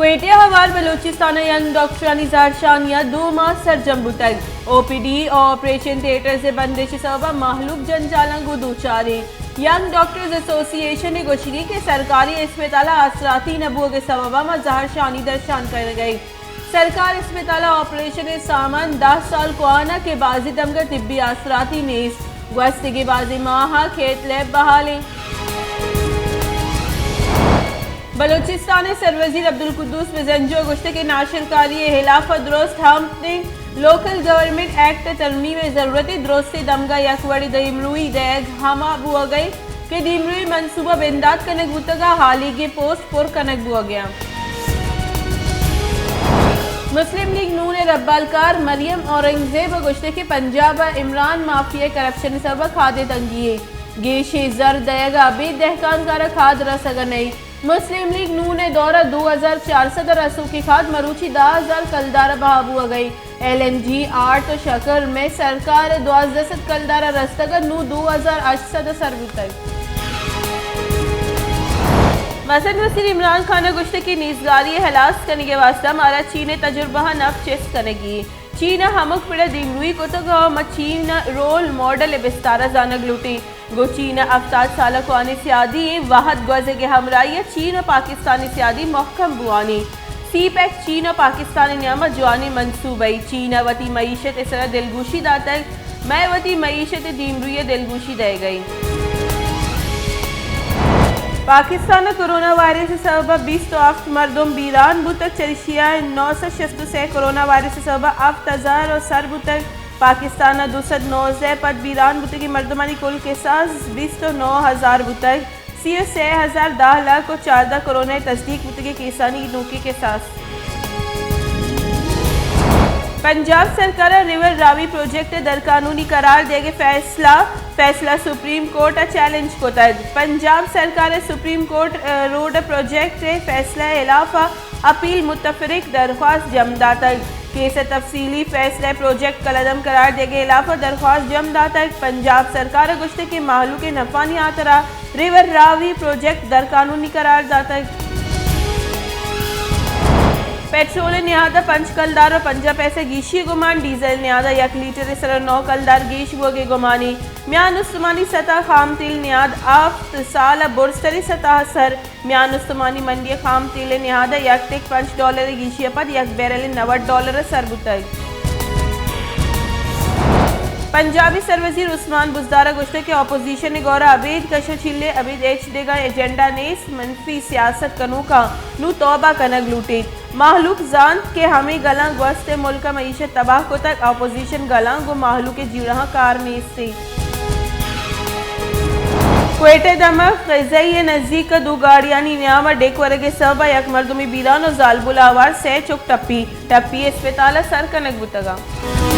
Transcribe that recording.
کوئٹہ ءَ ہوار بلوچستان ءِ ینگ ڈاکٹرانی زہرشانی ءَ دو ماہ سرجم بوتگ۔ او پی ڈی ءُ آپریشن تھیٹرز ءِ بندش ءِ سبب ءَ مہلوک جنجالاں گوں دوچار اِنت۔ ینگ ڈاکٹرز ایسوسی ایشن ءِ گوشگ اِنت کہ سرکاری اسپتال ءَ آسراتی نہ بوگ ءِ سبب ءَ ما زہرشانی درشان کنگ ءَ ایں۔ سرکار اسپتال ءِ آپریشن ءِ سامان دہ سال کوہن ءَ کہ بازیں دمگ ءَ طبی آسراتی نیست۔ گوستگیں بازیں ماہ ءَ کیتھ لیب بحال اِنت۔ بلوچستان ءِ سروزیر عبدالقدوس بزنجو ءَ گوشتگ کہ ناشرکاری ءِ ہلاپ ءَ درست ہمپتیں لوکل گورنمنٹ ایکٹ ءِ ترمیم ءِ ضرورت اِنت، درستیں دمگ ءَ یک وڑیں دیمروئی دئیگ ہما بوگ ءَ اِنت کہ دیمروئی منصوبہ بندات کنگ بوتگ ءُ ہالیگیں پوسٹ پر کنگ بوگ ءَ اَنت۔ مسلم لیگ نون ءِ ربالکار مریم اورنگزیب ءَ گوشتگ کہ پنجاب ءَ عمران مافیا ءِ کرپشن ءِ سبب ءَ کھاد ءِ تنگی اِنت، گیشیں زر دئیگ ءَ ابید دہکانکار ءَ کھاد رسگ ءَ نہ اِنت۔ مسلم لیگ نون ءِ دور ءَ دو ہزار چار سد ءَ رسوکیں کھاد مروچی دہ ہزار کلدار ءَ بہا بوگ ءَ اِنت۔ ایل این جی، آرت ءُ شکر مئے سرکار ءِ دوازدہ سد کلدار ءَ رستگ ءُ نوں دو ہزار ہشت سد ءَ سر بوتگ۔ مزن وزیر عمران خان ءَ گوشتگ کہ نیزگاری ءِ ہلاس کنگ ءِ واستہ مارا چین ءِ تجربہاں نپ چست کنگی اِنت۔ چین ءَ ہمک پڑ ءَ دیمروئی کتگ ءُ ما چین ءَ رول ماڈل ءِ بستار ءَ زانگ لوٹیں۔ گوں چین ءَ ہفتاد سال ءَ کوہنیں سیادی ایں، وہد گوزگ ءِ ہمراہی ءَ چین ءُ پاکستان ءِ سیادی مھکم بوانی۔ سی پیک چین ءُ پاکستان ءِ نیام ءَ جوانیں منصوبہ اے۔ چین ءَ وتی معیشت ءِ سرا دلگوشی داتگ، مئے وتی معیشت ءِ دیمروئی ءَ دلگوشی دئیگ ءَ ایں۔ پاکستان ءَ کرونا وائرس ءِ سبب ءَ بیست ءُ ہفت مردم بیران بوتگ، چریشی ءَ نو سد شست ءُ سے کرونا وائرس ءِ سبب ءَ ہفت ہزار ءَ سر بوتگ۔ پاکستان ءَ دو سد نوزدہ ءَ پد بیران بوتگیں مردمانی کل کساس بیست ءُ نو ہزار بوتگ۔ سی ءُ سے ہزار دہ لکھ ءُ چاردہ کرونا ءِ تصدیق بوتگیں کیسانی نوکیں کساس۔ پنجاب سرکار ءَ ریور راوی پروجیکٹ ءِ درقانونی قرار دیگ ءِ فیصلہ، فیصلہ سپریم کورٹ ءَ چیلنج کتگ۔ پنجاب سرکار ءَ سپریم کورٹ، ءَ، روڈ پروجیکٹ ءِ فیصلہ ءِ ہلاف ءَ اپیل متفرق درخواست جم داتگ۔ کیس ءِ تفصیلی فیصلہ ءَ پروجیکٹ کلعدم قرار دیگ ءِ ہلاف ءَ درخواست جم داتگ۔ پنجاب سرکار ءَ گوشتگ کہ مہلوک ءِ نفعانی ہاترا ریور راوی پروجیکٹ درقانونی قرار داتگ۔ پیٹرول ءِ نہاد ءَ پنچ کلدار ءُ پنجاہ پیسہ گیشی ءِ گمان، ڈیزل ءِ نہاد ءَ یک لیٹر ءِ سرا نو کلدار گیش بوگ ءِ گمانی۔ میان استمانی سطح خام تیل ءِ نہاد ہفت سال ءَ برزتریں سطح ءَ سر۔ میان استمانی منڈی ءَ خام تیل ءِ نہاد ءَ یک ٹک پنچ ڈالر ءِ گیشی ءَ پد یک بیرل ءِ نود ڈالر ءَ سر بوتگ۔ پنجاب ءِ سروزیر عثمان بزدار ءَ گوشتگ کہ اپوزیشن ءِ گور ءَ ابید کش ءُ چیل ءِ، ابید ہچ دگہ ایجنڈا نیست، منفی سیاست کنوکاں نوں توبہ کنگ لوٹیت۔ مہلوک زانت کہ ہمے گلاں گوست ءِ ملک ءِ معیشت تباہ کتگ، اپوزیشن گلاں گوں مہلوک ءِ جیڑہاں کار نیست۔ کوئٹہ ءِ دمگ قزئی ءِ نزیک ءَ دو گاڑیانی نیام ءَ ڈیک ورگ ءِ سبب ءَ یک مردمے بیران ءُ زالبول ءَ ہوار سئے چک ٹپی، ٹپی اسپتال ءَ سر کنگ بوتگ اَنت۔